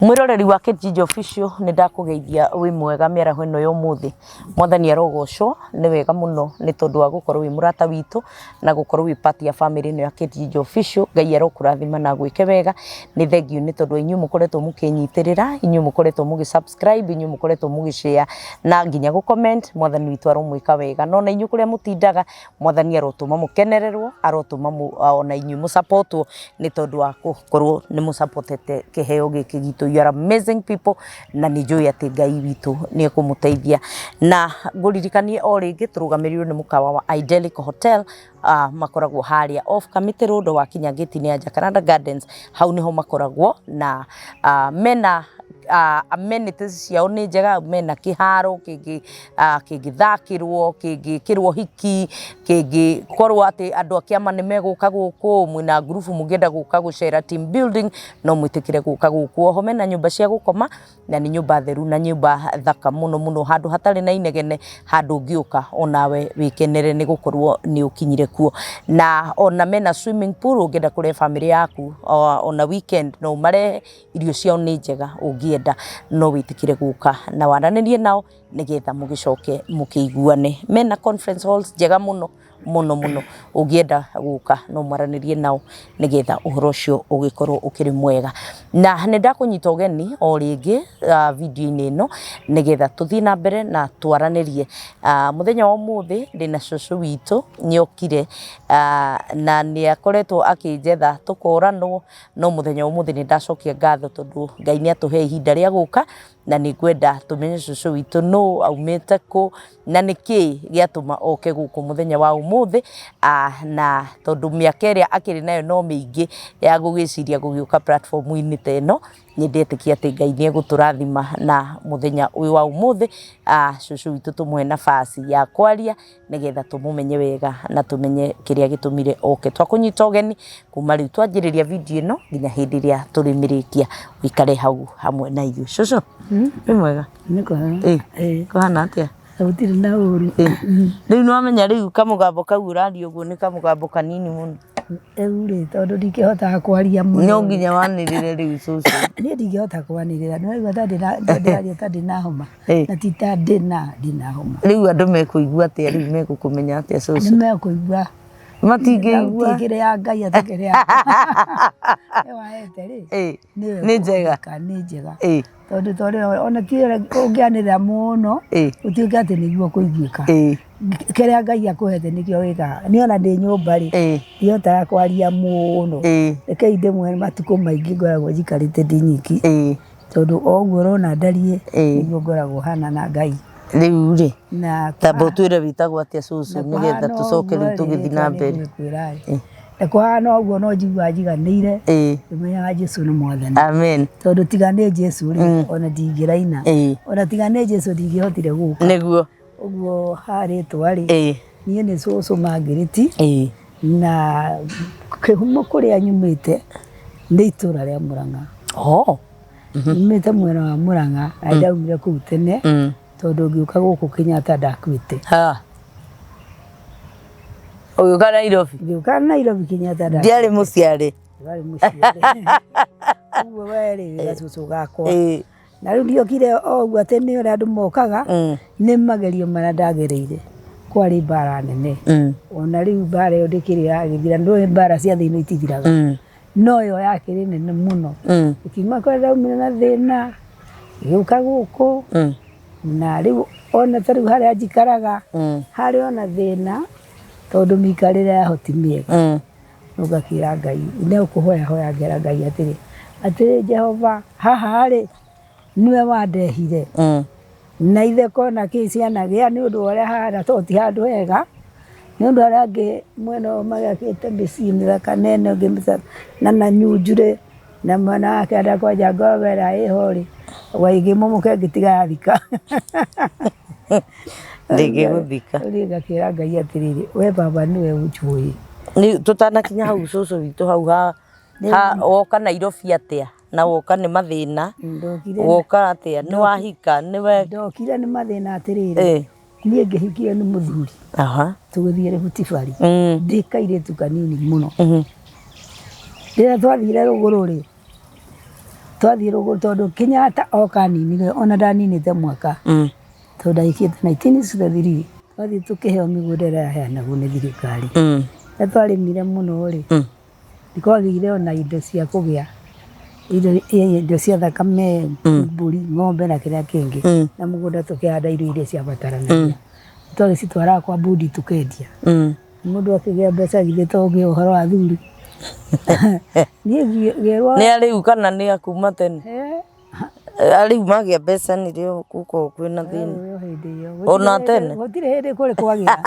Mwĩroreri wa Kijiji Official nĩ ndakũgeithia wĩ mwega mĩaraho ĩno ya ũmũthĩ. Mwathani arogocwo, nĩ wega mũno nĩ tondũ wa gũkorwo wĩ mũrata witũ na gũkorwo wĩ part ya family ĩno ya Kijiji Official. Ngai arokũrathima na agwĩke wega. Nĩ thengiũ nĩ tondũ wa inyuĩ mũkoretwo mũkĩnyitĩrĩra, inyuĩ mũkoretwo mũgĩ subscribe, inyuĩ mũkoretwo mũgĩ share na nginya gũ comment. Mwathani witũ aromwĩka wega. Na ona inyuĩ kũrĩa mũtindaga Mwathani arotũma mũkenererwo, arotũma ona inyuĩ mũsapotwo nĩ tondũ wa gũkorwo nĩ mũsapotete kĩheo gĩkĩ gitũ. You are amazing people na nĩ njũĩ atĩ Ngai witũ nĩ ekũmũteithia. Na ngũririkanie o rĩngĩ tũrũgamĩrĩirwo nĩ mũkawa wa Idyllic Hotel, makoragwo harĩa off Kamĩtĩ Road wakinya gate-inĩ ya Jacaranda Gardens, hau nĩho makoragwo na mena amenities ciao nĩ njega, mena kĩharo kĩngĩthakĩrwo, kĩngĩkĩrwo hiki, kĩngĩkorwo atĩ andũ a kĩama nĩ megũka gũkũ, mwĩna ngurubu mũngĩenda gũka gũcera team building, no mwĩtĩkĩre gũka gũkũ. Oho mena nyũmba cia gũkoma, na nĩ nyũmba theru na nyũmba thaka mũno mũno, handũ hatarĩ na inegene, handũ ũngĩũka onawe wĩkenere nĩ gũkorwo nĩ ũkinyire kuo. Na ona mena swimming pool ũngĩenda kũrehe bamĩrĩ yaku ona weekend no ũmarehe, irio ciao nĩ njega ũngĩenda no wĩtĩkĩre gũka na waranĩrie nao nĩgetha mũgĩcoke mũkĩiguane. Mena conference halls njega mũno mũno mũno, ũngĩenda gũka no mwaranĩrie nao nĩgetha ũhoro ũcio ũgĩkorwo ũkĩrĩ mwega. Na nĩ ndakũnyita ũgeni o rĩngĩ video-inĩ ĩno nĩgetha tũthiĩ na mbere na twaranĩrie. Mũthenya wa ũmũthĩ ndĩna cũcũ witũ nĩ okire na nĩ akoretwo akĩnjetha tũkoranwo no mũthenya wa ũmũthĩ nĩ ndacokia ngatho tondũ Ngai nĩ atũhe ihinda rĩa gũka na nĩ ngwenda tũmenye cũcũ witũ nũ, aumĩte kũ, na nĩkĩ gĩatũma oke gũkũ mũthenya wa ũmũthĩ, na tondũ mĩaka ĩrĩa akĩrĩ nayo no mĩingĩ ya gũgĩciria gũgĩũka platform -inĩ ta ĩno, nĩ ndetĩkia atĩ Ngai nĩ egũtũrathima na mũthenya ũyũ wa ũmũthĩ, cũcũ witũ tũmũhe nafasi ya kwaria nĩgetha tũmũmenye wega na tũmenye kĩrĩa gĩtũmire oke. Twakũnyita ũgeni kuma rĩu twanjĩrĩria video ĩno nginya hĩndĩ ĩrĩa tũrĩmĩrĩkia, ũikare hau hamwe na ithuĩ. Cũcũ, wĩ mwega? Nĩ kwega. Ĩ, kũhana atĩa? Gũtirĩ na ũru. Rĩu nĩ wamenya rĩu kamũgambo kau ũraria ũguo nĩ kamũgambo kanini mũno. Rĩu rĩ, tondũ ndingĩhotaga kwaria mũno. No nginya wanĩrĩre rĩu cũcũ. Niĩ ndingĩhota kwanĩrĩra, nĩ waigua ta ndĩraria ta ndĩna homa. Ĩ. Na ti ta ndĩna ndĩna homa. Rĩu andũ mekũigua atĩa rĩu megũkũmenya atĩa Nĩ cũcũ? mekũigua. Matingĩigua. Thauti ĩkĩrĩ ya Ngai atakĩrĩ yakwa. Ĩyo wahete rĩ, Ĩ, nĩyo nĩ njega. ĩkũhũthĩka, nĩ njega. Ĩ. Tondũ torĩ ona ti ũngĩanĩrĩra mũno, Ĩ. ũtuĩke atĩ nĩguo kũiguĩka. Ĩ. Kĩrĩa Ngai akũhete nĩkĩo wĩkaga. Niĩ ona ndĩ nyũmba rĩ, Ĩ. ndihotaga kwaria mũno. Ĩ. Rekei ndĩmwĩre matukũ maingĩ ngoragwo njikarĩte ndĩ nyiki. Ĩ. Tondũ o ũguo ũrona ndariĩ, Ĩ. nĩguo ngoragwo hana na Ngai. Rĩu rĩ, Na tamba ũtwĩre wĩtagwo atĩa cũcũ na nĩgetha kũhana tũcoke ũguo rĩu rĩ, tũgĩthiĩ rĩtwa na mbere. nĩngũgĩkwĩra rĩ, na kũhana ũguo no njiguaga njiganĩire, Ĩ. ngĩmenyaga Jesũ nĩ Mwathani. Amen. Tondũ tiga nĩ Jesũ rĩ, ona ndingĩraina. Ĩ. Ona tiga nĩ Jesũ ndingĩhotire gũka. Nĩguo. Ũguo ha rĩtwa rĩ, Ĩ. niĩ nĩ cũcũ Margaret, Ĩ. na kĩhumo kũrĩa nyumĩte nĩ itũra rĩa Mũrang'a. Oh. Nyumĩte mwena wa Mũrang'a na ndaumire kũu tene tondũ ngĩũka gũkũ Kenyatta ndakuĩte. Ha. Ũgĩũka Nairobi? Ngĩũka Nairobi Kenyatta ndakuĩte. Ndiarĩ mũciare. Ndwarĩ mũciare. Ũguo we rĩ wĩ gacũcũ gakwa. Ĩ. Na rĩu ndiokire o ũguo atĩ nĩ ũrĩa andũ mokaga, nĩ magerio marĩa ndagereire. Kwarĩ mbara nene. Ona rĩu mbara ĩyo ndĩkĩrĩ yagĩthira, ndũĩ mbara cia thĩ ĩno itithiraga. No ĩyo yakĩrĩ nene mũno. Ĩkiuma kũrĩa ndaumire na thĩna, ngĩũka gũkũ, na rĩu ona ta rĩu harĩa njikaraga, harĩ ona thĩna, tondũ mĩikarĩre yaho ti mĩega. Rĩu ngakĩra Ngai, no kũhoya hoya ngera Ngai atĩrĩ, atĩrĩ Jehova, haha rĩ, nĩwe wandehire, na itheko na kĩ cianagĩa nĩ ũndũ wa ũrĩa hahana tondũ ti handũ hega, nĩ ũndũ arĩa angĩ mwena ũyũ magĩakĩte mĩciĩ mĩthaka na ĩno ĩngĩ mĩthaka na Nanyunjurĩ, na mwena wa kĩanda kwanja ngoroba ĩrĩa ĩho rĩ, ĩkĩmomoka ĩngĩtiga yathika. Ndĩngĩgũthika. Rĩu ngakĩra Ngai atĩrĩrĩ, we baba nĩwe ũnjũĩ. Rĩu tũtanakinya hau cũcũ witũ hau ha, ha woka Nairobi atĩa? Na woka nĩ mathĩna, Ndokire woka atĩa? Nĩ wahika? Nĩwe ndokire nĩ mathĩna atĩrĩrĩ, ĩ niĩ ngĩhikio nĩ mũthuri tũgĩthiĩ Rift Valley ndĩ kairĩtu kanini mũno. Rĩrĩa twathire rũgũrũ rĩ, Twathiĩ rũgũrũ tondũ Kenyatta oka aninire ona ndaninĩte mwaka tondũ ndaikĩte 1963. Twathiĩ tũkĩheo mĩgũnda ĩrĩa yaheanagwo nĩ thirikari. Na twarĩmire mũno rĩ, nĩ kwagĩire ona indo cia kũgĩa indo cia thakame, mbũri, ng'ombe na kĩrĩa kĩngĩ. Na mũgũnda tũkĩhanda irio iria ciabataranagia. Twagĩcitwaraga kwa bundi tũkendia. Mũndũ akĩgĩa mbeca githĩ to ũgĩe ũhoro wa athuri. Niĩ ngĩrwo Nĩ arĩu kana nĩ a kuma tene? Arĩu magĩa mbeca nĩrĩo gũkoragwo kwĩna thĩna. Ĩyo hĩndĩ ĩyo. Ona tene? Gũtirĩ hĩndĩ kũrĩ kwagĩra.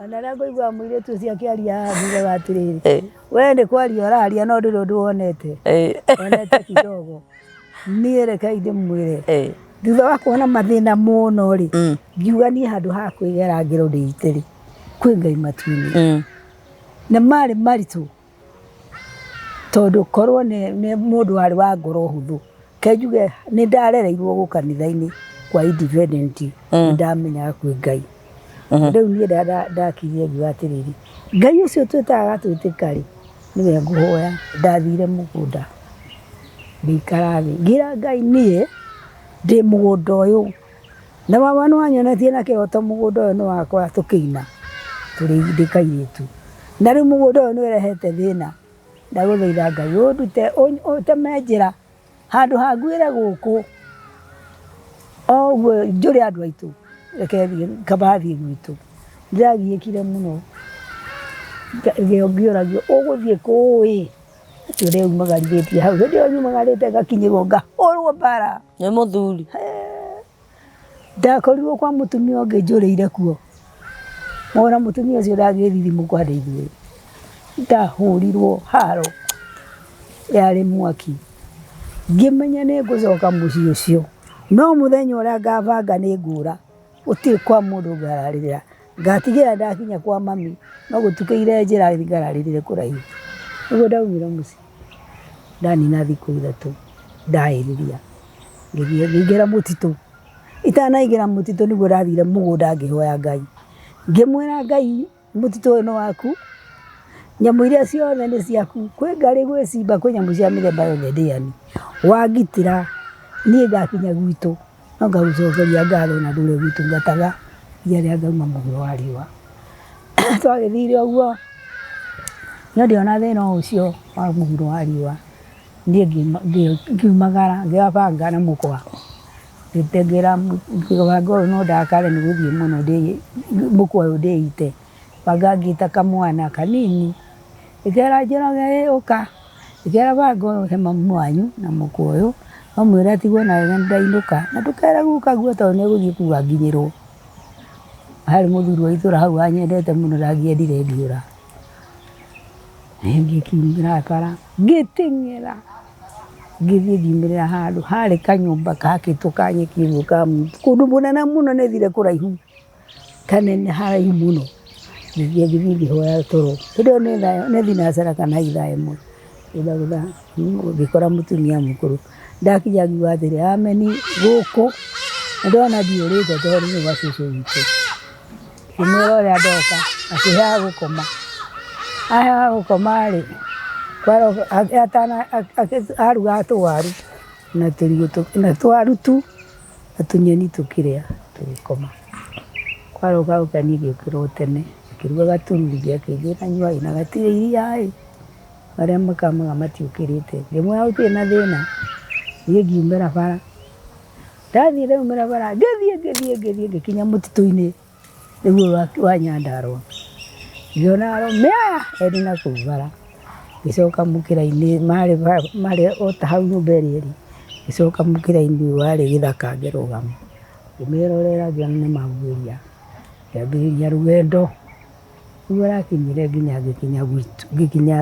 Ona rĩrĩa ngũigua mũirĩtu ũcio akĩaria haha njugaga atĩrĩrĩ, we nĩ kwaria ũraria no ndũrĩ ũndũ wonete. Wonete kidogo. Niĩ rekei ndĩmwĩre, thutha wa kuona mathĩna mũno rĩ, ngiuga niĩ handũ ha kwĩgera ngero ndĩite rĩ, kwĩ Ngai matu-inĩ. Na marĩ maritũ tondũ korwo nĩ mũndũ warĩ wa ngoro hũthũ, reke njuge nĩ ndarereirwo gũ kanitha-inĩ kwa Independent, nĩ ndamenyaga kwĩ Ngai. Rĩu niĩ ndakirie ngiuga atĩrĩrĩ, Ngai ũcio twĩtaga agatwĩtĩka rĩ, nĩwe ngũhoya. Ndathire mũgũnda ngĩikara thĩ, ngĩra Ngai niĩ ndĩ mũgũnda ũyũ, na baba nĩ wanyonetie na kĩroto mũgũnda ũyũ nĩ wakwa tũkĩina tũrĩ ndĩ kairĩtu. Na rĩu mũgũnda ũyũ nĩ ũrehete thĩna, ndagũthaitha Ngai ũndute ũteme njĩra handũ ha nguĩre gũkũ o ũguo njũre andũ aitũ, reke thiĩ kaba thiĩ gwitũ. Ndĩragiĩkire mũno ngĩũragio ũgũthiĩ kũ ĩ? Ũcio ũrĩa umagarithĩtie hau, hĩndĩ ĩyo nyumagarĩte ngakinyĩrwo ngahũrwo mbara. Nĩ mũthuri? Ndakorirwo kwa mũtumia ũngĩ njũrĩire kuo, ona mũtumia ũcio ndangĩthithimũka andeithie. Ndahũrirwo haro yarĩ mwaki, ngĩmenya nĩ ngũcoka mũciĩ ũcio, no mũthenya ũrĩa ngabanga nĩ ngũra, gũtirĩ kwa mũndũ ngararĩrĩra, ngatigĩrĩra ndakinya kwa mami, no gũtukĩire njĩra ngararĩrĩre kũraihu. Nĩguo ndaumire mũciĩ, ndanina thikũ ithatũ ndahĩrĩria, ngĩthiĩ ngĩingĩra mũtitũ. Itanaingĩra mũtitũ nĩguo ndathire mũgũnda ngĩhoya Ngai, ngĩmwĩra Ngai mũtitũ ũyũ nĩ waku, nyamũ iria ciothe nĩ ciaku, kwĩ ngarĩ, gwĩ simba, kwĩ nyamũ cia mĩthemba yothe ndĩani, wangitĩra niĩ ngakinya gwitũ no ngagũcokeria ngatho na ndũre gũtungataga nginya rĩrĩa ngauma mũhuro wa riũa. Twagĩthire ũguo, no ndĩona thĩna ũcio wa mũhuro wa riũa. Niĩ ngiumagara ngĩoya banga na mũkwa, ngĩteng'era banga ũyũ no ndakare nĩ gũthiĩ mũno mũkwa ũyũ ndĩite. Banga ngĩta kamwana kanini, ngĩkera Njoroge ĩ ũka, ngĩkera banga ũyũ he mami wanyu na mũkwa ũyũ, ũmwĩre atigwo na wega nĩndainũka na ndũkere guka guo tondũ nĩ egũthiĩ kuga nginyĩrwo. Harĩ mũthuri wa itũra hau wanyendete mũno ndangĩendire ngĩũra. Ngĩkiumĩra bara ngĩteng'era ngĩthiĩ ngiumĩrĩra handũ harĩ kanyũmba kakĩtwo ka nyeki ũguo ka kũndũ kũnene mũno nĩ thire kũraihu kanene haraihu mũno. Ngĩthiĩ ngĩthiĩ ngĩhoya toro, hĩndĩ ĩyo nĩ thinacara kana ithaa ĩmwe, ngĩtha ngĩkora mũtumia mũkũrũ. Ndakinya ngiuga atĩrĩ, ameni gũkũ nĩ ndĩrona ndiũrĩte tondũ nĩ gwa cũcũ witũ. Ngĩmwĩra ũrĩa ndoka, akĩhe ha gũkoma. Ahe ha gũkoma rĩ, arugaga tũwaru na tũrigũ na tũwaru tu na tũnyeni tũkĩrĩa tũgĩkoma. Kwaroka gũkĩa niĩ ngĩũkĩra o tene, akĩruga gaturungi akĩnjĩra nyuai na gatirĩ iria ĩ, arĩa makamaga matiũkĩrĩte. Ngĩmwĩra gũtirĩ na thĩna, niĩ ngiumĩra bara. Ndathiĩ ndaumĩra bara ngĩthiĩ ngĩthiĩ ngĩthiĩ ngĩkinya mũtitũ-inĩ nĩguo wa Nyandarũa. Ngĩona arũme aya erĩ na kũu bara, ngĩcoka mũkĩra-inĩ marĩ o ta hau nyũmba ĩrĩa ĩrĩ, ngĩcoka mũkĩra-inĩ ũyũ warĩ gĩthaka ngĩrũgama, ngĩmerorera ngĩona nĩ mabuĩria, ngĩambĩrĩria rũgendo. Nĩguo rakinyire nginya ngĩkinya gwitũ, ngĩkinya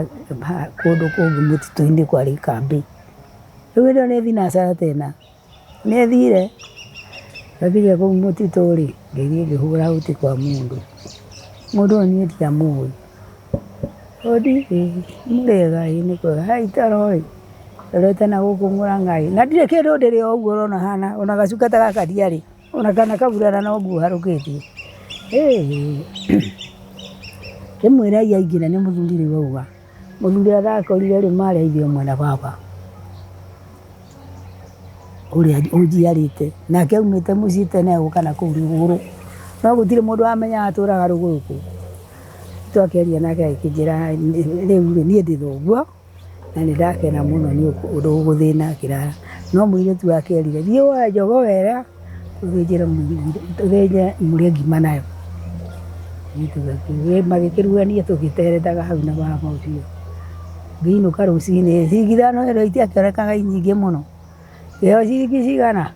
kũndũ kũngĩ mũtitũ-inĩ kwarĩ kambĩ. Rĩu hĩndĩ ĩyo nĩ thinacara tena, nĩ thire, ndakinya kũu mũtitũ rĩ, ngĩthiĩ ngĩhũra huti kwa mũndũ, mũndũ ũyũ niĩ ndiamũĩ, hodi ĩ mũrĩega? Ĩĩ nĩ kwega, he toro ĩ, ndorete na gũkũ Mũrang'a ĩ, na ndirĩ kĩndũ ndĩrĩ o ũguo ũrona hana, ona gacuka ta gaka ndiarĩ, ona kana kaburana no nguo harũkĩtie, ngĩmwĩra aingĩre nĩ mũthuri rĩu auga. Mũthuri ũrĩa ndakorire rĩ, marĩ a ithe ũmwe na baba. Ũrĩa ũnjiarĩte, nake aumĩte mũciĩ tene agoka na kũu rũgũrũ, no gũtirĩ mũndũ wamenyaga atũraga rũgũrũ kũu. Twakĩaria nake agĩkĩnjĩra rĩu rĩ, niĩ ndĩ thoguo na nĩ ndakena mũno nĩ ũndũ gũthĩna akĩrara. No mũirĩtu wake erire, thiĩ woe jogoo ĩrĩa tũthĩnje mũrĩe ngima nayo. Magĩkĩrugania tũgĩteretaga hau na baba ũcio. Ngĩinũka rũcinĩ, ciringi ithano ĩyo itiakĩonekaga i nyingĩ mũno. Ĩyo ciringi cigana?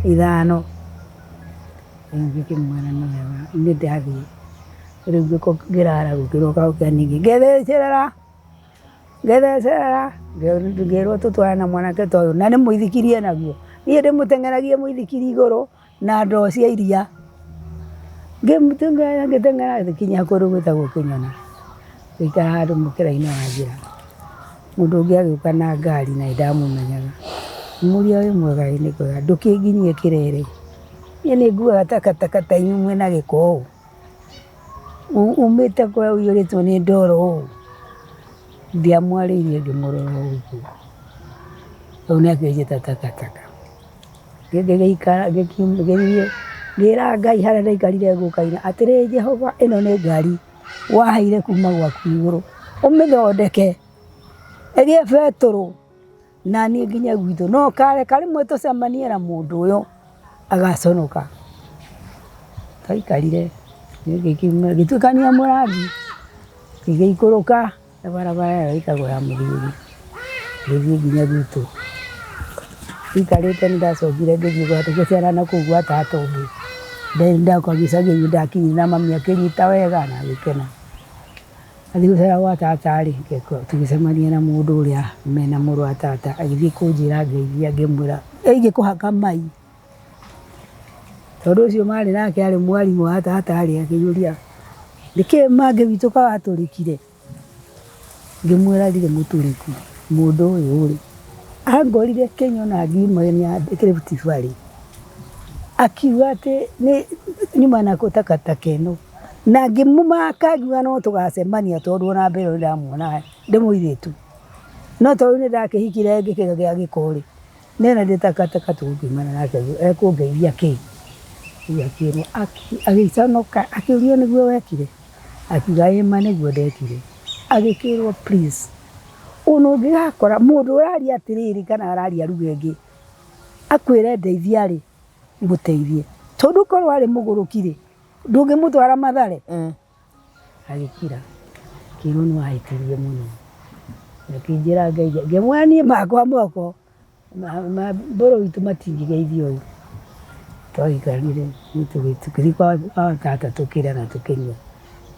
Ithano. Rĩu ngĩkĩmwĩra nĩ wega nĩ ndathiĩ. Rĩu ngĩrara gũkĩroka gũkĩa ningĩ ngĩthĩnjĩrĩra, ngĩthĩnjĩrĩra, ngĩrwo tũtwarane na mwanake ta ũyũ na nĩ mũithikiri enaguo. Niĩ ndĩmũteng'eragia mũithikiri igũrũ na ndoo cia iria. Ngĩmũteng'era ngĩteng'era ngĩkinya kũndũ gwĩtagwo Kĩnyona, ngĩikara handũ mũkĩra-inĩ wa njĩra. Mũndũ ũngĩ agĩũka na ngari na nĩndamũmenyaga, ngĩmũria wĩ mwega? Ĩĩ nĩ kwega. Ndũkĩnginyie kĩrere, niĩ nĩ nguaga takataka ta inyuĩ mwĩna gĩko ũũ, umĩte kũrĩa ũiyũrĩtwo nĩ ndoro ũũ. Ndiamwarĩirie ngĩmũrora ũguo, rĩu nĩ akĩnjĩta takataka. Ngĩgĩikara ngĩthiĩ ngĩra Ngai harĩa ndaikarire ngũkaina atĩrĩrĩ Jehova ĩno nĩ ngari waheire kuma gwaku igũrũ, ũmĩthondeke ĩgĩe betũrũ na niĩ nginye gwitũ, no ũkareka rĩmwe tũcemanie na mũndũ ũyũ agaconoka. Twaikarire ngĩtuĩkania mũrangi ngĩikũrũka na barabara ĩyo ĩtagwo ya Mũthiũri, ngĩthiĩ nginya gwitũ. Njikarĩte nĩ ndacokire ngĩthiĩ tũgĩcera na kũu gwa tata ũngĩ, ndoka gĩcagi-inĩ ndakinyire na mami akĩnyita wega na agĩkena. Ndathiĩ gũcera gwa tata rĩ, tũgĩcemania na mũndũ ũrĩa mena mũrũ wa tata, agĩthiĩ kũnjĩra ngeithia ngĩmwĩra ĩgiĩ kũhaka mai. Tondũ ũcio marĩ nake arĩ mwarimũ wa tata rĩ, akĩnjũria nĩkĩ mangĩ witũ kaĩ watũrĩkire? Ngĩmwĩra ndirĩ mũtũrĩku, mũndũ ũyũ rĩ, angorire Kenya na ngiuma Rift Valley, akiuga atĩ nyuma na takataka ĩno, na ngĩmũmaka ngiuga no tũgacemania tondũ ona mbere ĩyo nĩndamuonaga ndĩ mũirĩtu, no tondũ nĩndakĩhikire ngĩkĩgĩa gĩko rĩ, Nena ndĩ takataka tũgũkiumana nake ekũngeithia kĩ? Rĩu akĩrwo agĩconoka akĩũrio nĩguo wekire? Akiuga ĩ ma nĩguo ndekire. Agĩkĩrwo please ona ũngĩgakora mũndũ ũraria atĩrĩrĩ kana araria lugha ĩngĩ akwĩre ndeithia rĩ, mũteithie. Tondũ korwo arĩ mũgũrũki rĩ, ndũngĩmũtwara Mathare? Agĩkira, akĩrwo nĩ wahĩtirie mũno. Akĩnjĩra ngeithia, ngĩmwĩra niĩ makwa moko mbũrũ witũ matingĩgeithia ũyũ. Twaikarire tũgĩthiĩ kwa tata tũkĩrĩa na tũkĩnyua.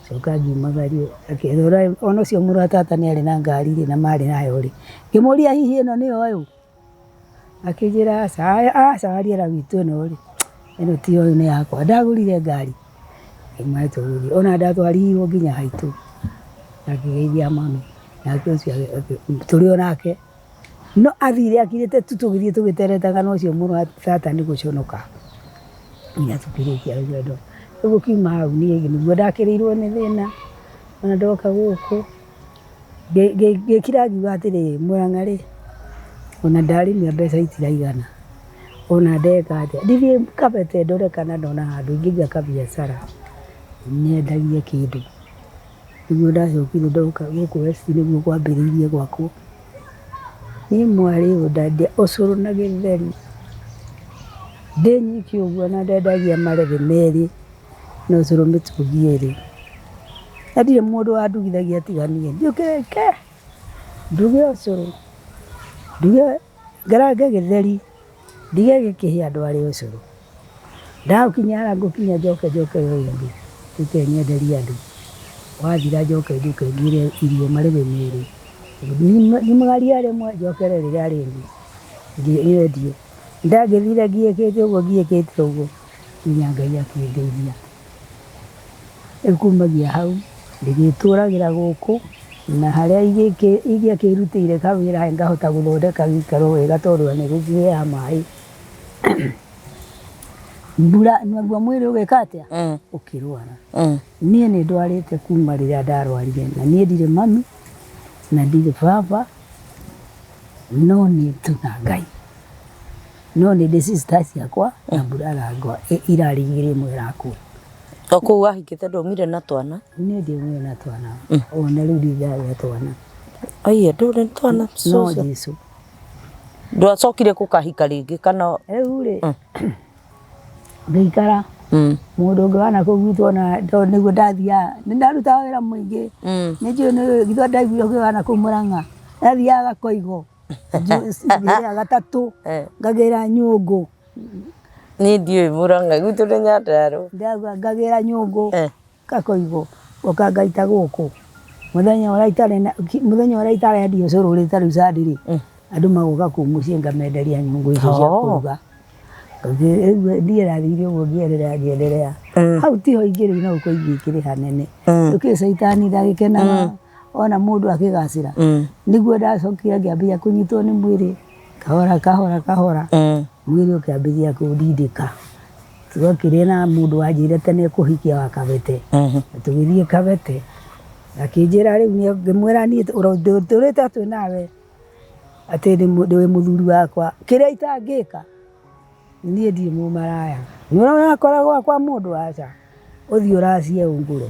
Ngĩcoka ngiumagario, ona ũcio mũrũ wa tata nĩ arĩ na ngari rĩ na marĩ nayo rĩ, ngĩmũria hihi ĩno nĩyo ũyũ? Akĩnjĩra aca, aca waria witũ ĩno rĩ, ĩno ti yo nĩ yakwa, ndagũrire ngari, ngĩmwĩra tũgĩthiĩ, ona ndatwarirwo nginya haitũ, na ngĩgeithia mami, nake ũcio tũrĩ o nake, no athire akirĩte tu tũgĩthiĩ tũgĩteretaga na ũcio mũrũ wa tata nĩ gũconoka, nginya tũkĩrĩkia rũgendo. Rĩu gũkiuma hau niĩ nĩguo ndakĩrĩirwo nĩ thĩna, ona ndoka gũkũ. Ngĩkira ngiuga atĩrĩrĩ, Mũrang'a rĩ, ona ndarĩmia mbeca itiraigana, ona ndeka atĩa, ndithiĩ Kabete ndore kana ndona handũ ingĩiga kabiacara nyendagie kĩndũ. Nĩguo ndacokire ndoka gũkũ West nĩguo kwambĩrĩirie gwakwo. Niĩ mwarĩ ũyũ ndendia ũcũrũ na gĩtheri, ndĩ nyiki ũguo na ndendagia marebe merĩ. Na ũcũrũ mĩtũngi ĩrĩ. Na ndirĩ mũndũ wandugithagia tiga niĩ. Njũkĩre ke, nduge ũcũrũ, nduge ngarange gĩtheri, ndige gĩkĩhĩa ndware ũcũrũ. Ndaũkinyia harĩa ngũkinya njoke njoke o rĩngĩ, njũke nyenderie andũ. Wathira njoke njũke ngĩre irio marĩwe merĩ. Nyumagarie rĩmwe njokere rĩrĩa rĩngĩ nyendie. Ndagĩthire ngiĩkĩte ũguo ngiĩkĩte ũguo. Nginya Ngai akĩndeithia. Rĩu kumagia hau ndĩgĩtũragĩra gũkũ na harĩa ingĩakĩrutĩire kawĩra ngahota gũthondeka gĩikaro wega tondũ nĩ gũkĩgĩaga maĩ. Mbura naguo mwĩrĩ ũgeka atĩa? Ũkĩrwara. Niĩ nĩ ndwarĩte kuma rĩrĩa ndarwarire na niĩ ndirĩ mami na ndirĩ baba no nĩ tu na Ngai. No nĩ ndĩ sister ciakwa na brother irarĩ igĩrĩ, ĩmwe ĩrakua. O kũu wahikĩte ndwaumire na twana? Niĩ ndiaumire na twana, ona rĩu ndingĩagĩa twana. Aiya, ndũrĩ na twana? No. Cũcũ. Jesu. Ndwacokire gũkahika rĩngĩ kana? Rĩu rĩ, ngĩikara mũndũ ũngĩ wana kũu gwitũ, ona tondũ nĩguo ndathiaga, nĩ ndarutaga wĩra mũingĩ. Nĩ njũĩ nĩ githĩ ndaiguire ũngĩ wana kũu Mũrang'a, ndathiaga Gakoigo ngĩrĩa gatatũ, ngagĩra nyũngũ. Niĩ ndiũĩ Mũrang'a, gwitũ nĩ Nyandarũa. Ndauga ngagĩra nyũngũ Gakoigo, ngoka ngaita gũkũ mũthenya ũrĩa itarĩ na mũthenya ũrĩa itarendia ũcũrũ rĩ, ta rĩu Sunday rĩ, andũ magoka kũu mũciĩ, ngamenderia nyũngũ icio cia kũruga. Rĩu niĩ ndathire ũguo, ngĩenderea, ngĩenderea hau tiho ingĩrĩ, no gũkorwo ingĩ ikĩrĩ hanene. Ũkĩ caitani ndagĩkenaga ona mũndũ akĩgacĩra. Nĩguo ndacokire ngĩambia kũnyitwo nĩ mwĩrĩ kahora kahora kahora, mwĩrĩ ũkĩambĩrĩria kũndindĩka. Twokire na mũndũ wanjĩrire tene kũhikia wa Kabete, tũgĩthiĩ Kabete, akĩnjĩra rĩu, ngĩmwĩra niĩ tũrĩte twĩ nawe atĩ ndĩ mũthuri wakwa, kĩrĩa itangĩka niĩ ndirĩ mũmaraya. Nĩ ũrakora gwakwa mũndũ, aca, ũthiĩ ũracie ũngũre,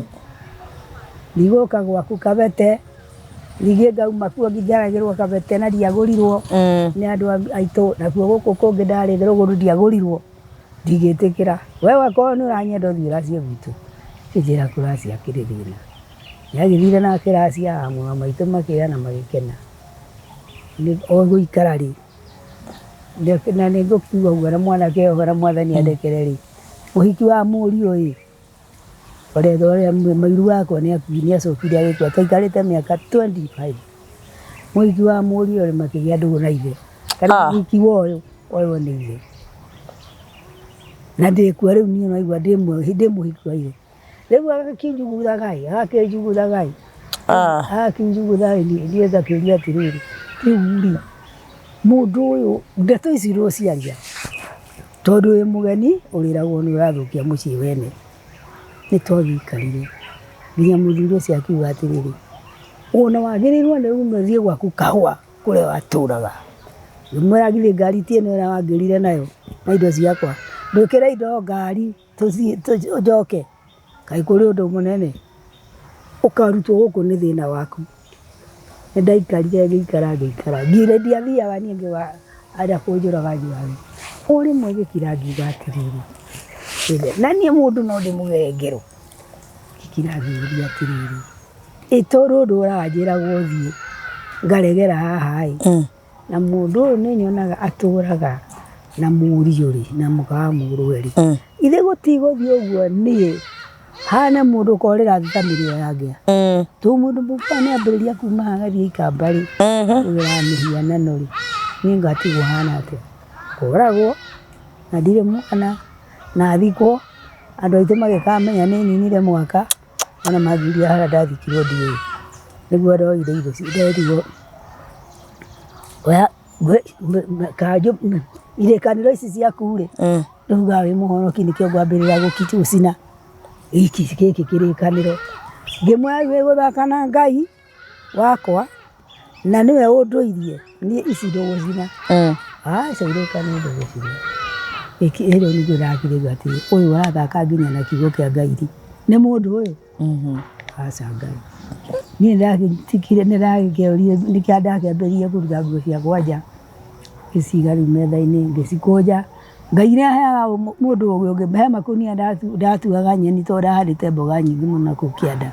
ndigũka gwaku Kabete ningĩ. Ngauma kuo njaragĩrwo Kabete na ndiagũrirwo nĩ andũ aitũ, nakuo gũkũ kũngĩ ndarĩ rũgũrũ ndiagũrirwo, ndigĩtĩkĩra. We wakorwo nĩ ũranyenda, ũthiĩ ũracie gwitũ. Kĩnjĩra kũracia kĩrĩ thĩna. Nĩagĩthire na akĩracia, amwe maitũ makĩrĩa na magĩkena. O gũikara rĩ, na nĩ ngũkiuga ũguo na mwanake ũyũ, na Mwathani andekere rĩ, ũhiki wa mũriũ ĩ, ũrĩa mũiru wakwa nĩ acokire agĩkua, twaikarĩte mĩaka 25. Mũhiki wa mũriũ rĩ, makĩgĩa ndũgũ na ithe. Ta rĩu mũhiki wa ũyũ oywo nĩ ithe na ndĩkuo rĩu, niĩ naigua ndĩ mũhiki wa ithe. Rĩu agakĩnjuguthaga ĩ, agakĩnjuguthaga ĩ, agakĩnjugutha ĩ, niĩ ngakĩũria atĩrĩrĩ, rĩu rĩ, mũndũ ũyũ ndeto ici ndũciaria tondũ wĩ mũgeni, ũrĩragwo nĩ ũrathũkia mũciĩ wene. Nĩ twagĩikarire nginya mũthuri ũcio akiuga atĩrĩrĩ, ona wagĩrĩirwo nĩ ume ũthiĩ gwaku kahũa kũrĩa watũraga. Ngĩmwĩra githĩ ngari ti ĩno ĩrĩa wangĩrire nayo na indo ciakwa, ndwĩkĩre indo ngari tũthiĩ njoke, kaĩ kũrĩ ũndũ mũnene ũkarutwo gũkũ nĩ thĩna waku. Nĩ ndaikarire, ngĩikara, ngĩikara, ngire ndiathiaga niĩ, ngiuga arĩa kũnjũraga njũrage. O rĩmwe ngĩkira, ngiuga atĩrĩrĩ, na niĩ mũndũ no ndĩmũgere ngero. Ngĩkira, ngĩũria atĩrĩrĩ, ĩ to rũrũ ũranjĩragwo thiĩ ngaregera haha ĩ, na mũndũ ũyũ nĩ nyonaga atũraga na mũriũ rĩ, na mũka wa mũrũwe rĩ, ithe gũtigũthiĩ ũguo niĩ hane mũndũ ũkorĩra thĩ ta mĩrĩo yangĩa to mũndũ mũka nĩ ambĩrĩria kuma haha agathiĩ ikamba rĩ, kũgĩra mĩhianano rĩ, niĩ ngatigwo hana atĩa? Kũragwo na ndirĩ mwana na thikwo, andũ aitũ magĩkamenya nĩ ninire mwaka, ona mangiuria harĩa ndathikirwo ndiũĩ. Nĩguo ndoire indo nderirwo oya kanjũ, irĩkanĩro ici ciaku rĩ, rĩu wĩ mũhonoki, nĩkĩo ngwambĩrĩra gũcina gĩkĩ gĩkĩ kĩrĩkanĩro. Ngĩmwĩra rĩu wĩ na Ngai wakwa na nĩwe ũndũirie, niĩ ici ndũgũcina, aca, irĩkanĩro ndũgũcina. Ĩrĩo nĩguo ndakire atĩ ũyũ ũrathaka nginya na kiugo kĩa Ngai rĩ, nĩ mũndũ ũyũ, aca Ngai. Niĩ nĩndagĩtigire, nĩndakĩorire, nĩkĩo ndakĩambĩrĩirie kũruta nguo ciakwa nja, ngĩciga rĩu metha-inĩ, ngĩcikũnja. Ngai nĩ aheaga mũndũ ũgĩ ũngĩ. He makũnia ndatuaga nyeni tondũ ndahandĩte mboga nyingĩ mũno nakũu kĩanda.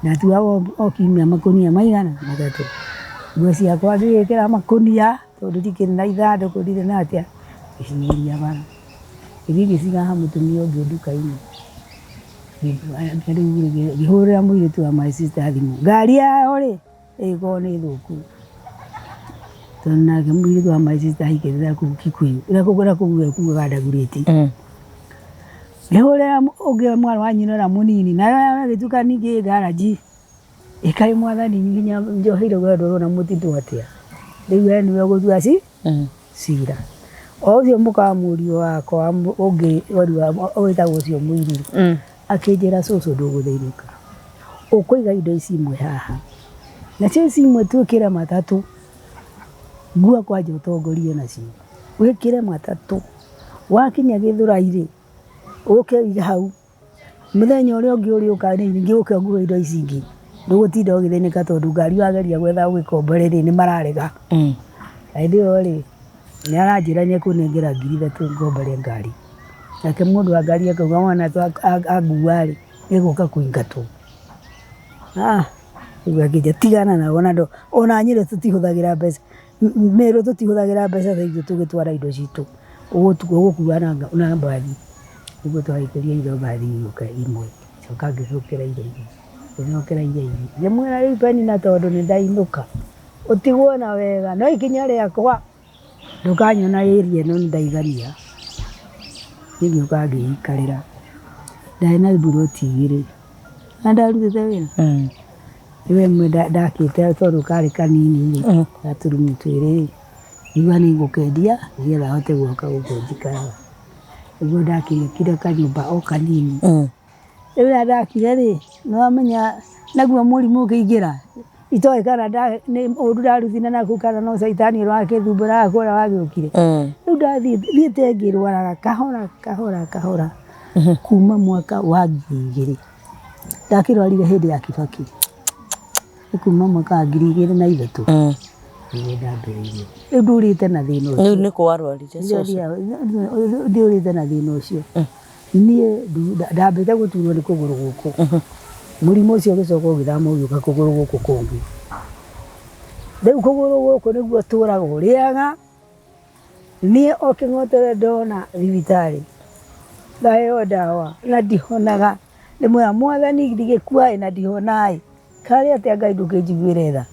Ndatuaga o kiumia makũnia maigana 3. Nguo ciakwa ngĩgĩkĩra makũnia tondũ ndikĩrĩ na ithandũkũ, ndirĩ na atĩa, ngĩciumĩria bara. Ngĩthiĩ ngĩciga ha mũtumia ũngĩ nduka-inĩ. Ngĩhũrĩra mũirĩtu wa my sister thimũ, ngari yao rĩ, ĩgĩkorwo nĩ thũku. Tondũ nake mũirĩtu wa my sister ahikĩte nakũu Kikuyu, nakũu kugaga Dagoretti. Ngĩhũrĩra ũngĩ mwarĩ wa nyina ũrĩa mũnini, nayo ĩgĩtuĩka ningĩ ĩ garage. Ĩkaĩ Mwathani, nginya njoheire gwendwo na mũtitũ atĩa. Rĩu we nĩwe ũgũtua cira. O ũcio mũka wa mũriũ wakwa ũngĩ wĩtagwo ũcio mũirũ, akĩnjĩra, cũcũ, ndũgũthĩnĩka, ũkũiga indo ici imwe haha, nacio ici imwe twĩkĩre matatũ, ngua kwanja ũtongorie nacio. Wĩkĩre matatũ. Wakinya Gĩthũrai rĩ, ũke ũige hau. Mũthenya ũrĩa ũngĩ ũrĩũka rĩ, ningĩ ũke ũgue indo ici ingĩ. Ndũgũtinda ũgĩthĩnĩka tondũ ngari wageria gwetha ũgĩkombore rĩ, nĩ mararega. Hĩndĩ ĩyo rĩ, nĩ aranjĩra nĩ ekũnengera 3,000 ngombore ngari. Nake mũndũ wa ngari akauga wona angua rĩ, nĩ egũka kũingatwo. Rĩu akĩnjĩra tigana nao ona Nyĩrĩ tũtihũthagĩra mbeca. Meru tũtihũthagĩra mbeca ta icio tũgĩtwara indo citũ, ũgũkua na mbathi. Nĩguo twarĩkĩrie indo mbathi ĩgĩũka ĩmwe, ngĩcoka ngĩcokera iria ingĩ, ngĩcokera iria ingĩ. Ngĩmwĩra rĩu Penina tondũ nĩ ndainũka, ũtigwo na wega, no ikinya rĩakwa ndũkanyona area ĩno nĩ ndaigania. Niĩ ngĩũka ngĩikarĩra, ndarĩ na mburoti igĩrĩ, na ndarutĩte wĩra. Rĩu ĩmwe ndakĩte tondũ karĩ kanini rĩ, ga tũrumu twĩrĩ rĩ, ngiuga nĩ ngũkendia nĩgetha hote gwaka gũkũ njikaraga. Nĩguo ndakĩakire kanyũmba o kanini. Rĩu rĩrĩa ndakire rĩ, nĩ wamenya naguo mũrimũ ũkĩingĩra, itoĩ kana nĩ ũru ndarutire nakũu kana no caitani ũrakĩthumbũraga kũrĩa wagĩũkire. Rĩu ndathiĩ thiĩte ngĩrwaraga kahora kahora kahora kuma mwaka wa 2000. Ndakĩrwarire hĩndĩ ya Kibaki, nĩ kuma mwaka wa 2003 nĩguo ndambĩrĩirie. Rĩu ndũrĩte na thĩna ũcio. Rĩu nĩkũ warwarire cũcũ? Ndũrĩte na thĩna ũcio. Niĩ ndambĩte gũturwo nĩ kũgũrũ gũkũ, mũrimũ ũcio ũgĩcoka ũgĩthama ũgĩũka kũgũrũ gũkũ kũngĩ. Rĩu kũgũrũ gũkũ nĩguo ũtũraga ũrĩaga. Niĩ o kĩng'otore ndona thibitarĩ, ngaheo ndawa na ndihonaga, ndĩmwĩraga mwathani ndigĩkua ĩ na ndihona ĩ, karĩ atĩa Ngai ndũkĩnjiguĩre tha,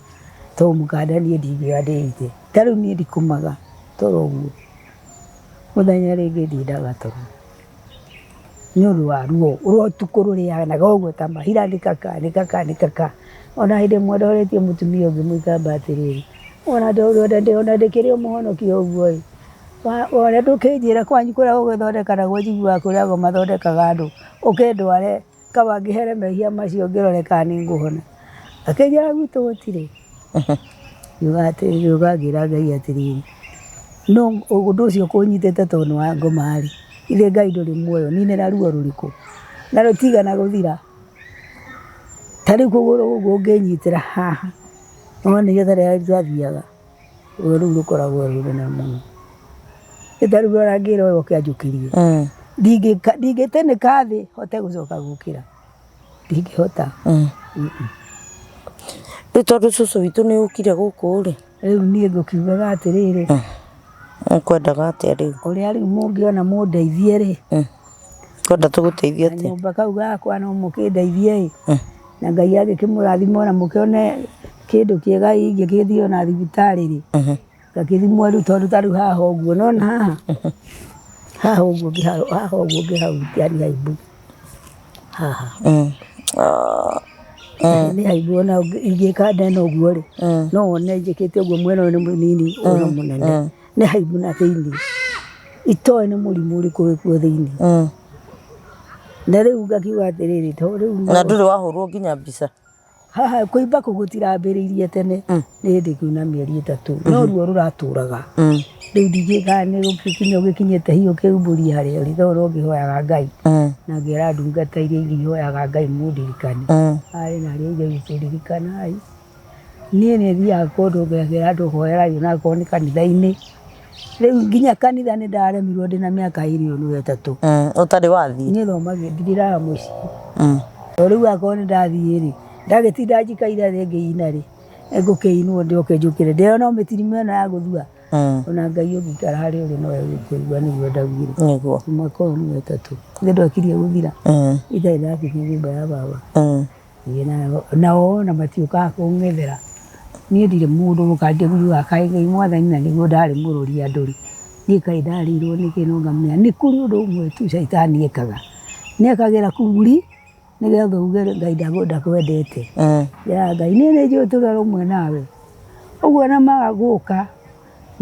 tondũ mũkanda niĩ ndingĩoya ndĩite, ta rĩu niĩ ndikomaga toro ũguo, mũthenya rĩngĩ ndindaga toro. Nĩ ũndũ wa ruo rwa ũtukũ rũrĩanaga ũguo ta mahira nĩ kaka nĩ kaka nĩ kaka. Ona hĩndĩ ĩmwe ndorĩtie mũtumia ũngĩ mũikamba atĩrĩrĩ, ona ndĩkĩrĩ o mũhonokia ũguo ĩ, ona ndũkĩnjĩre kwanyu kũrĩa gũgĩthondeka naguo njiguaga kũrĩ ago mathondekaga andũ, ũkĩndware. Kaba ngĩhere mehia macio ngĩrore kana nĩ ngũhona. Akĩnjĩra gwitũ gũtirĩ. Ngiuga atĩrĩrĩ, ngĩũka ngĩra Ngai atĩrĩrĩ, no ũndũ ũcio ũkũnyitĩte tondũ nĩ wa ngoma rĩ, githĩ Ngai ndũrĩ muoyo, ninĩra ruo rũrĩkũ? Na rũtigana gũthira. Ta rĩu kũgũrũ gũkũ ũngĩnyitĩra haha, wonire ta rĩrĩa twathiaga. Ruo rũu rũkoragwo rwĩ rũnene mũno. Nĩ ta rĩu ona ngĩrwo oke anjũkĩrie, ndingĩtĩnĩka thĩ hote gũcoka gũkĩra, ndingĩhota. Rĩu tondũ cũcũ witũ nĩ ũkire gũkũ rĩ. Rĩu niĩ ngũkiugaga atĩrĩrĩ. Ũkwendaga atĩa rĩu? Ũrĩa rĩu mũngĩona mũndeithie rĩ. Ũkwenda tũgũteithie atĩa? Kanyũmba kau gakwa no mũkĩndeithie ĩ, na Ngai agĩkĩmũrathime ona mũkĩone kĩndũ kĩega ingĩgĩthiĩ ona thibitarĩ rĩ, ngagĩthimwo rĩu tondũ ta rĩu haha ũguo nĩ wona haha, haha ũguo haha ũguo ngĩhahutia nĩ haimbu, haha. Nĩ haimbu ona ingĩka ndena ũguo rĩ, no wone njĩkĩte ũguo mwena ũyũ nĩ mũnini ũyũ nĩ mũnene. Nĩ haimbu na thĩinĩ itoĩ nĩ mũrimũ ũrĩkũ wĩkuo thĩinĩ. Na rĩu ngakiuga atĩrĩrĩ to rĩu Na ndũrĩ wahũrwo nginya mbica? Haha kũimba kũu gũtirambĩrĩirie tene nĩ hĩndĩ kiuna mĩeri 3 no ruo rũratũraga. Rĩu ndingĩka nĩ gũkinya ũgĩkinyĩte hihi ũkĩumbũria harĩa ũrĩ tondũ no ngĩhoyaga Ngai na ngera ndungata iria ingĩ ihoyaga Ngai mũndirikane. Arĩ na arĩa ithe witũ ririkanai. Niĩ nĩ thiaga kũndũ ngekĩra andũ hoerai ona akorwo nĩ kanitha-inĩ. Rĩu nginya kanitha nĩ ndaremirwo ndĩna mĩaka ĩrĩ ũguo 3. Ũtarĩ wathiĩ? Niĩ thomagĩra ndirĩraga mũciĩ. To rĩu akorwo nĩ ndathiĩ rĩ, ndagĩtinda njikaire thĩ ngĩina rĩ, ngũkĩinwo njoke njũkĩre. Ndĩrona o mĩtirima ĩno ya gũthua. Ona Ngai ũngĩikara harĩa ũrĩ nowe ũgũkũigua nĩguo ndaugire. Nĩguo. Mwaka ũyũ nĩ wa 3. Nĩ ndwakirie gũthira. Itarĩ ndakinya nyũmba ya baba. Nao ona matiũkaga kũng'ethera, niĩ ndirĩ mũndũ ũkanjia kuga kaĩ Ngai mwathani na nĩguo ndarĩ mũrori andũ rĩ, niĩ kaĩ ndarĩirwo nĩkĩ no ngamenya nĩ kũrĩ ũndũ ũmwe tu caitani ekaga, nĩ ekagĩra kiburi nĩgetha uge Ngai ndakwendete. Njĩraga Ngai niĩ nĩ njũĩ tũrĩ rũmwe nawe, ũguo ona maga gũka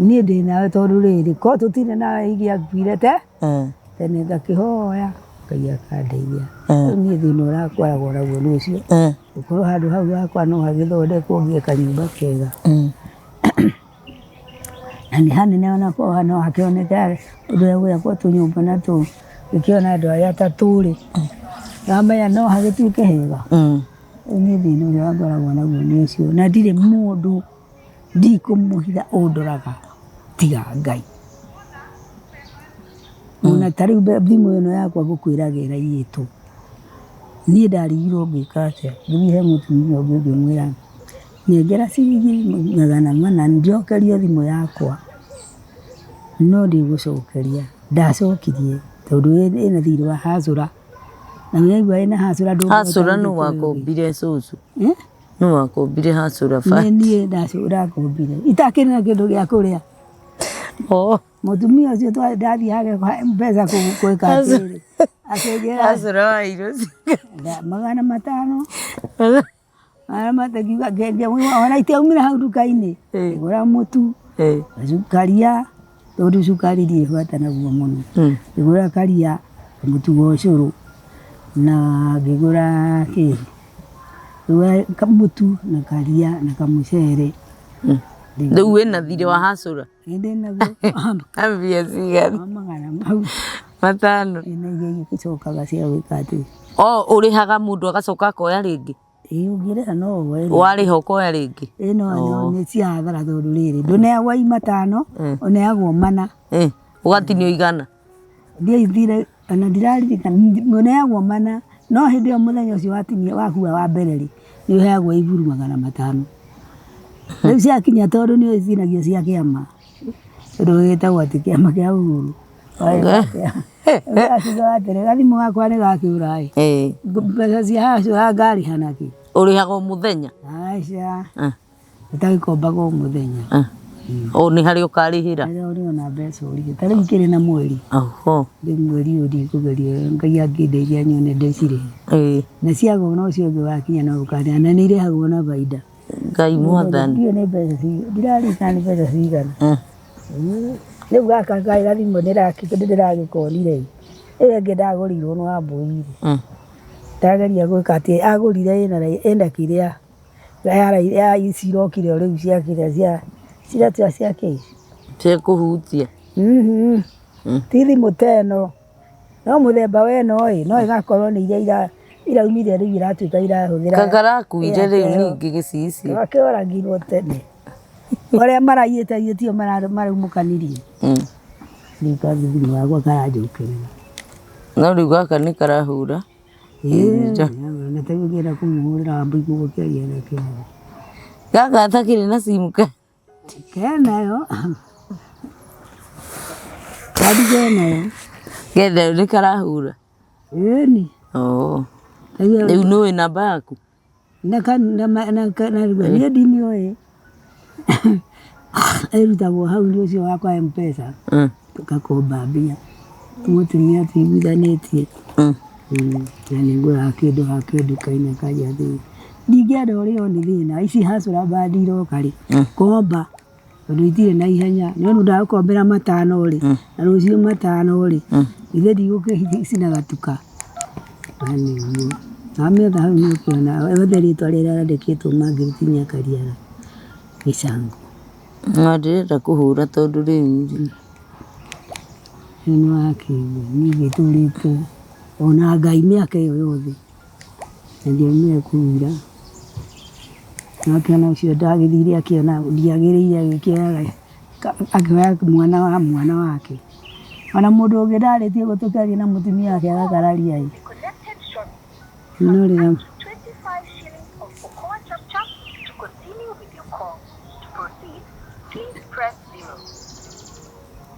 niĩ ndĩ nawe tondũ rĩrĩ, korwo tũtirĩ nawe ingĩakuire te. Tene ngakĩhoya Ngai akandeithia. Rĩu niĩ thĩna ũrĩa ngoragwo naguo nĩ ũcio, gũkorwo handũ hau hakwa no hagĩthondekwo ngĩe kanyũmba kega. Na nĩ hanene ona korwo no hakĩoneke ũndũ wa gwakwo tũnyũmba na tũ gĩkĩona andũ arĩa atatũ rĩ, wamenya no hagĩtuĩke hega. Rĩu niĩ thĩna ũrĩa ngoragwo naguo nĩ ũcio, na ndirĩ mũndũ ndikũmũhitha ũndoraga tiga Ngai. Ona ta rĩu thimũ ĩno yakwa ngũkwĩraga ĩraiyĩtwo, niĩ ndarigirwo ngwĩka atĩa, ngĩthiĩ he mũtumia ũngĩ ngĩmwĩra nengera ciringi 400 njokerio thimũ yakwa, no ndigũcokeria, ndacokirie tondũ ĩna thirĩ wa hustler, na waigua ĩna hustler ndũngĩhota Hustler nũ gũthiĩ kũrĩ ũngĩ. wakombire cũcũ? Eh? Nũ wakombire hustler Nĩ fund? niĩ ndakombire itakĩrĩ na kĩndũ gĩa kũrĩa. Oh. Mũtumia ũcio ndathiaga mbeca gwĩka atĩrĩrĩ, akĩnjĩra Hustler wa irio 500 ngiuga ona itiaumire hau nduka-inĩ, ngĩgũra mũtu, karia, tondũ cukari ndirĩ bata naguo mũno, ngĩgũra karia, mũtu wa ũcũrũ na ngĩgũra kĩ, ngĩgũra mũtu na karia na kamũcere. Rĩu wĩna thirĩ wa hustler? Ndĩ naguo. Mbia cigana? Magana mau. 500. Na iria igĩcokaga cia gwĩka atĩ. O ũrĩhaga mũndũ agacoka akoya rĩngĩ? Ĩĩ ũngĩrĩha no woe. Warĩha ũkoya rĩngĩ? Ĩĩ no nĩ cia hathara tondũ rĩrĩ, ndũneagwo i 5, ũneagwo 4. Ũgatinio 100? Ndiaithire ona ndiraririkana, ũneagwo 4, no hĩndĩ ĩyo mũthenya ũcio watinia wakua wa mbere rĩ, nĩ ũheagwo iburu 500. Rĩu ciakinya tondũ nĩ ũcinagio cia kĩama, tondũ gĩtagwo atĩ kĩama kĩa Uhuru. Ũgaciuga atĩrĩ, gathimũ gakwa nĩ gakĩũra ĩ, mbeca cia hustler ngarĩha nakĩ? Ũrĩhaga o mũthenya? Aca, ũtagĩkombaga o mũthenya. O nĩ harĩa ũkarĩhĩra? Harĩa ũrĩona mbeca ũrĩhe, ta rĩu ngĩrĩ na mweri. Rĩu mweri ũyũ ndikũgeria, Ngai angĩndeithia nyone ndĩcirĩhe. Na ciagwa ona ũcio ũngĩ wakinya no ũkarĩha, na nĩ irĩhagwo na bainda. Ngai mwathani. Ndiũĩ nĩ mbeca cigana, ndiraririkana nĩ mbeca cigana. Rĩu gaka karĩ gathimũ ndĩragĩkonire ĩ, ĩyo ĩngĩ ndagũrĩirwo nĩ Wambũi rĩ, ndageria gwĩka atĩ agũrire ĩna kĩrĩa ya ici irokire o rĩu cia kĩrĩa cia ciratua cia kĩ? Cia kũhutia. Ti thimũ ta ĩno, no mũthemba wa ĩno ĩ, no ĩgakorwo nĩ iria iraumire rĩu iratuĩka irahũthĩra. Karakuire rĩu ningĩ gĩcicio. Gakĩoragirwo tene. Arĩa maraiyĩte tio maraumũkanirie. Rĩu kathimũ gakwa karanjũkĩrĩra. No rĩu gaka nĩ karahũra. Ĩĩ, na ta rĩu ũngĩenda kũmũhũrĩra Wambũi mũgũkĩaria nakĩ? Gaka gatakĩrĩ na simu ka? Kenayo. Kandi kenayo. Kenayo nĩ karahũra? Ĩni. Rĩu nĩũĩ namba yaku? Niĩ ndimĩũĩ. Ĩrutagwo hau nĩ ũcio wakwa M-Pesa, tũgakomba mbia. Mũtumia tũiguithanĩtie. Na nĩ ngũraga kĩndũ hake nduka-inĩ akanjĩra atĩrĩrĩ, ndingĩenda ũrĩo nĩ thĩna, ici hustler band iroka rĩ, komba tondũ itirĩ na ihenya, nĩ ũndũ ndagũkombera 5 rĩ, na rũciũ 5 rĩ, ithe ndigũkĩcina gatuka. Na nĩguo, wamĩetha hau nĩ ũkuona, wethe rĩtwa rĩrĩa rĩandĩkĩtwo Margaret Nyakariara Gĩcango. No ndĩrenda kũhũra tondũ rĩu rĩ. Rĩu nĩ wakĩigua niĩ ngĩtũrĩte ona Ngai mĩaka ĩyo yothe na ndiaumire kũu ira. Akĩona ũcio ndagĩthire akĩona ndiagĩrĩire agĩkĩoya akĩoya mwana wa mwana wake. Ona mũndũ ũngĩ ndarĩtie gũtũkĩaria na mũtumia wake agakararia ĩ. No rĩrĩa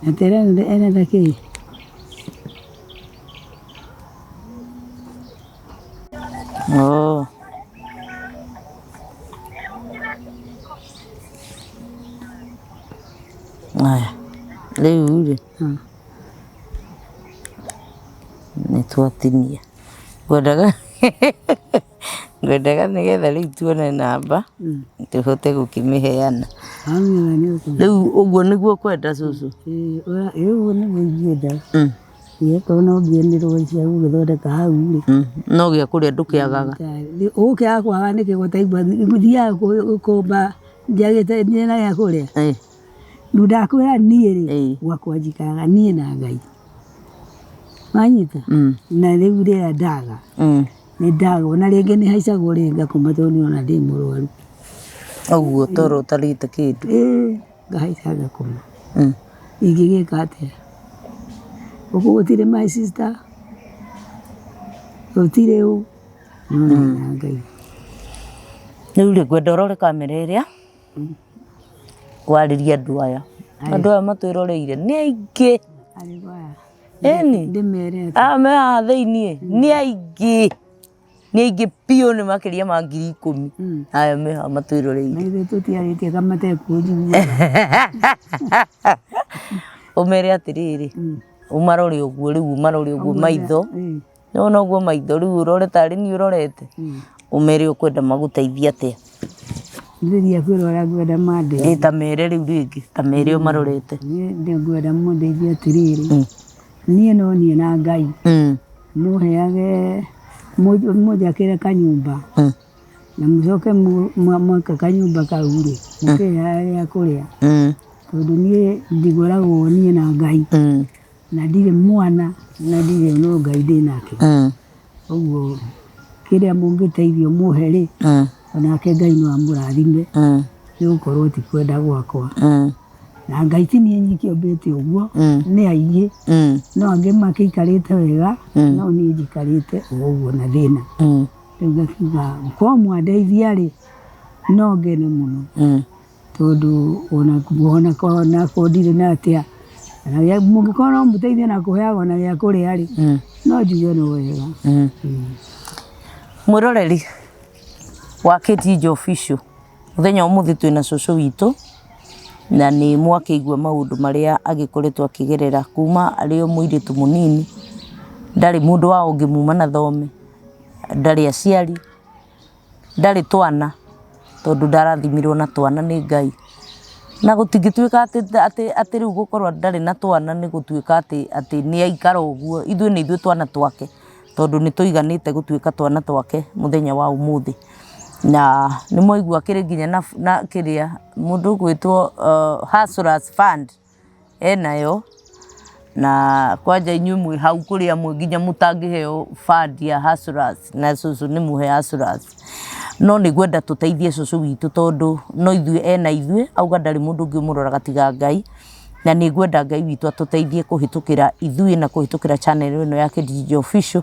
Atĩ arenda kĩ? Oh. Aya, rĩu rĩ, nĩ twatinia. Ngwendaga ngwendaga nĩgetha rĩu tuone namba tũhote gũkĩmĩheana. Rĩu ũguo nĩguo ũkwenda cũcũ? Ĩĩ ũguo nĩguo ingĩenda. Okorwo no mbia nĩ cia gũgĩthondeka hau rĩ. No gĩa kũrĩa ndũkĩagaga? Ũgũkĩaga kwaga nĩkĩ gũtaigua thiaga gũkomba njagĩte ndĩna gĩa kũrĩa. Rĩu ndakwĩra niĩ rĩ, Ĩĩ. gwakwa njikaraga niĩ na Ngai. Wanyita? Na rĩu rĩrĩa ndaga, nĩ ndaga ona rĩngĩ nĩ haicagwo rĩngĩ ngakoma tondũ nĩ ona ndĩ mũrwaru. Ũguo toro ũtarĩte kĩndũ. Ĩĩ, ngahaica ngakoma. Ingĩgĩka atĩa? Gũkũ gũtirĩ my sister, gũtirĩ ũ, no niĩ na Ngai. Rĩu rĩ, ngwenda ũrore kamera ĩrĩa warĩrie andũ aya. Andũ aya matwĩroreire nĩ aingĩ. Ĩni. Ndĩmere atĩ. Aya me haha thĩiniĩ nĩ aingĩ. Nĩ aingĩ biũ nĩ makĩria ma 10,000. Aya me haha matwĩroreire. Na ithuĩ tũtiarĩtie ka matekũnjigua. Ũmere atĩrĩrĩ, ũmarore ũguo rĩu ũmarore ũguo maitho. Nĩwona ũguo maitho rĩu ũrore tarĩ niĩ ũrorete, ũmere ũkwenda magũteithie atĩa. Ngĩgeria kwĩra ũrĩa ngwenda mandeithie. Ĩ ta mere rĩu rĩngĩ, ta mere ũmarorete. Niĩ ngwenda mũndeithie atĩrĩrĩ, niĩ no niĩ na Ngai, mũheage, mũnjakĩre kanyũmba, na mũcoke mwaka kanyũmba kau rĩ, mũkĩheage gĩa kũrĩa, tondũ niĩ ndigoragwo niĩ na Ngai. Na ndirĩ mwana na ndirĩ no Ngai ndĩ nake. Ũguo kĩrĩa mũngĩteithio mũhe rĩ, onake Ngai no amũrathime nĩ gũkorwo ti kwenda gwakwa. Na Ngai ti niĩ nyiki ombĩte ũguo, nĩ aingĩ, no angĩ makĩikarĩte wega, no niĩ njikarĩte o ũguo na thĩna. Rĩu ngakiuga korwo mwandeithia rĩ, no ngene mũno. Tondũ ona onakorwo ndirĩ na atĩa, mũngĩkorwo no mũteithie na kũheaga ona gĩa kũrĩa rĩ, no njuge no wega. Mwĩroreri wa KTG Official, mũthenya wa ũmũthĩ twĩna cũcũ witũ, na nĩ mwakĩigua maũndũ marĩa agĩkoretwo akĩgerera kuma arĩ o mũirĩtu mũnini, ndarĩ mũndũ wao ũngĩmuma na thome, ndarĩ aciari. Ndarĩ twana tondũ ndarathimirwo na twana nĩ Ngai. Na gũtingĩtuĩka atĩ atĩ atĩ rĩu gũkorwo ndarĩ na twana nĩ gũtuĩka atĩ atĩ nĩ aikara ũguo, ithuĩ nĩ ithuĩ twana twake tondũ nĩ tũiganĩte gũtuĩka twana twake mũthenya wa ũmũthĩ. Na nĩ mwaigua akĩrĩ nginya na kĩrĩa mũndũ ũgwĩtwo Hustlers Fund. Enayo, na kwanja inyuĩ mwĩ hau kũrĩ amwe nginya mũtangĩheo fund ya hustlers na cũcũ nĩ mũhe hustlers. No nĩ ngwenda tũteithie cũcũ witũ tondũ no ithuĩ ena ithuĩ, auga ndarĩ mũndũ ũngĩ ũmũroraga tiga Ngai, na nĩ ngwenda Ngai witũ atũteithie kũhĩtũkĩra ithuĩ na kũhĩtũkĩra channel ĩno ya Kĩndinjo Official,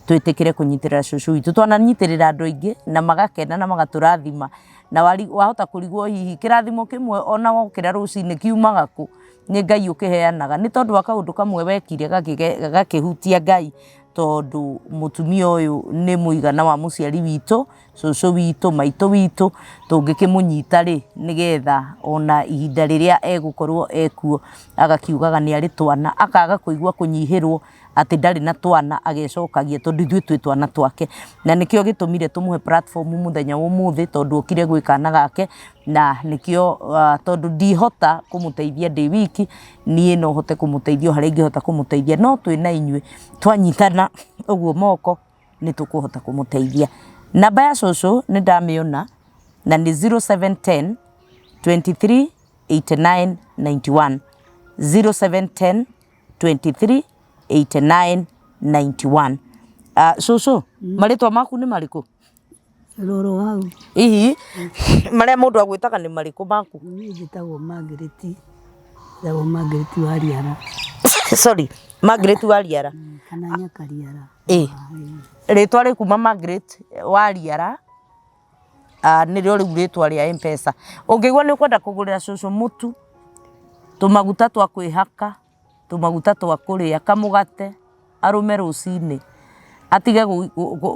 twĩtĩkĩre kũnyitĩrĩra cũcũ witũ. Twananyitĩrĩra andũ aingĩ na magakena na magatũrathima. Na wahota kũrigwo hihi kĩrathimo kĩmwe ona wokĩra rũcinĩ kiumaga kũ? Nĩ Ngai ũkĩheanaga. Nĩ tondũ wa kaũndũ kamwe wekire gakĩhutia Ngai, tondũ mũtumia ũyũ nĩ mũigana wa mũciari witũ, cũcũ witũ, maitũ witũ, tũngĩkĩmũnyita rĩ, nĩgetha ona ihinda rĩrĩa egũkorwo ekuo agakiugaga nĩ arĩ twana, akaga kũigua kũnyihĩrwo. Atĩ ndarĩ na twana agecokagia tondũ ithuĩ twĩ twana twake. Na nĩkĩo gĩtũmire tũmũhe platform mũthenya wa ũmũthĩ tondũ okire gwĩ kana gake na nĩkĩo tondũ ndihota kũmũteithia ndĩ wiki, niĩ no hote kũmũteithia o harĩa ingĩhota kũmũteithia. No twĩna inyuĩ twanyitana ũguo moko nĩ tũkũhota kũmũteithia. Namba ya cũcũ nĩ ndamĩona na nĩ 0710 23 89 91, 0710 23 89 91. Ah, cũcũ, marĩtwa maku nĩ marĩkũ? Rũrũ hau. Hihi marĩa mũndũ agwĩtaga nĩ marĩkũ maku? Niĩ njĩtagwo Margaret, njĩtagwo Margaret wa Riara. Sorry, Margaret wa Riara. Kana Nyakariara. Ĩ, rĩtwa rĩkuma Margaret wa Riara, ah, nĩrĩo rĩu rĩtwa rĩa Mpesa. Ũngĩigua nĩ ũkwenda kũgũrĩra cũcũ mũtu, tũmaguta twa kwĩhaka, tũmaguta twa kũrĩa, kamũgate, arũme rũcinĩ, atige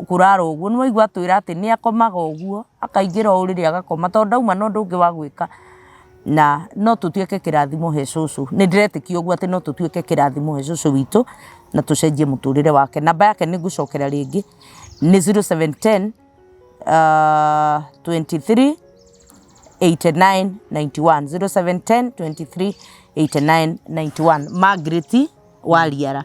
kũrara ũguo. Nĩ waigua atwĩra atĩ nĩ akomaga ũguo, akaingĩra o ũrĩrĩ agakoma tondũ ndauma na ũndũ ũngĩ wa gwĩka. Na no tũtuĩke kĩrathimo he cũcũ. Nĩ ndĩretĩkia ũguo atĩ no tũtuĩke kĩrathimo he cũcũ witũ na tũcenjie mũtũrĩre wake. Namba yake nĩ ngũcokera rĩngĩ nĩ 0710 23 89 91, 0710 23 89 91, Margaret Wariara.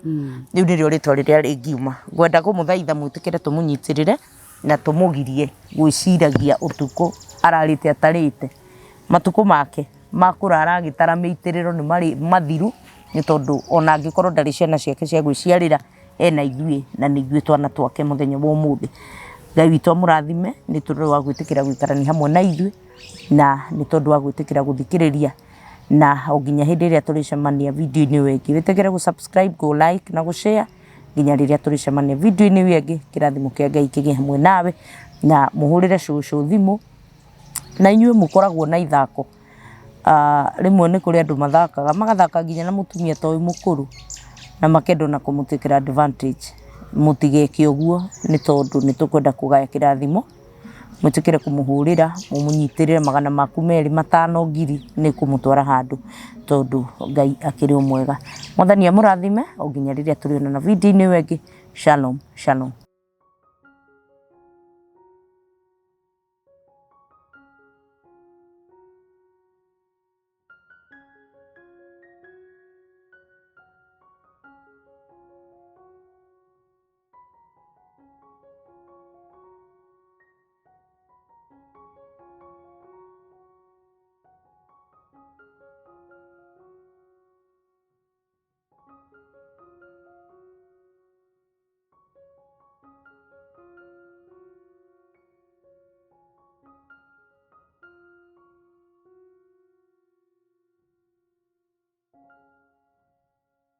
Rĩu nĩrĩo rĩtwa rĩrĩa rĩngiuma. Ngwenda kũmũthaitha mwĩtĩkĩre tũmũnyitĩrĩre na tũmũgirie gwĩciragia ũtukũ ararĩte atarĩte matukũ make. ma kũrara agĩtara mĩitĩrĩro nĩ marĩ mathiru, nĩ tondũ ona angĩkorwo ndarĩ ciana ciake cia gwĩciarĩra, ena ithuĩ na nĩ ithuĩ twana twake mũthenya wa ũmũthĩ. Ngai witũ amũrathime nĩ tondũ wa gwĩtĩkĩra gũikarania hamwe na ithuĩ, na nĩ tondũ wa gwĩtĩkĩra gũthikĩrĩria na o nginya hĩndĩ ĩrĩa tũrĩcemania video-inĩ ĩyo ĩngĩ. Wĩtĩkĩre gũ subscribe, gũ like na gũ share nginya rĩrĩa tũrĩcemania video-inĩ ĩyo ĩngĩ. Kĩrathimo kĩa Ngai kĩgĩe hamwe nawe na mũhũrĩre cũcũ thimũ na inyuĩ mũkoragwo na ithako. Rĩmwe nĩ kũrĩ andũ mathakaga, magathaka nginya na mũtumia ta ũyũ mũkũrũ na makenda ona kũmũtĩkĩra advantage. Mũtigeke ũguo nĩ tondũ nĩ tũkwenda kũgaya kĩrathimo. Mwĩtĩkĩre kũmũhũrĩra, mũmũnyitĩrĩre magana maku merĩ, matano, ngiri, nĩ ĩkũmũtwara handũ tondũ Ngai akĩrĩ o mwega. Mwathani amũrathime o nginya rĩrĩa tũrĩonana video-inĩ ĩyo ĩngĩ. Shalom, shalom.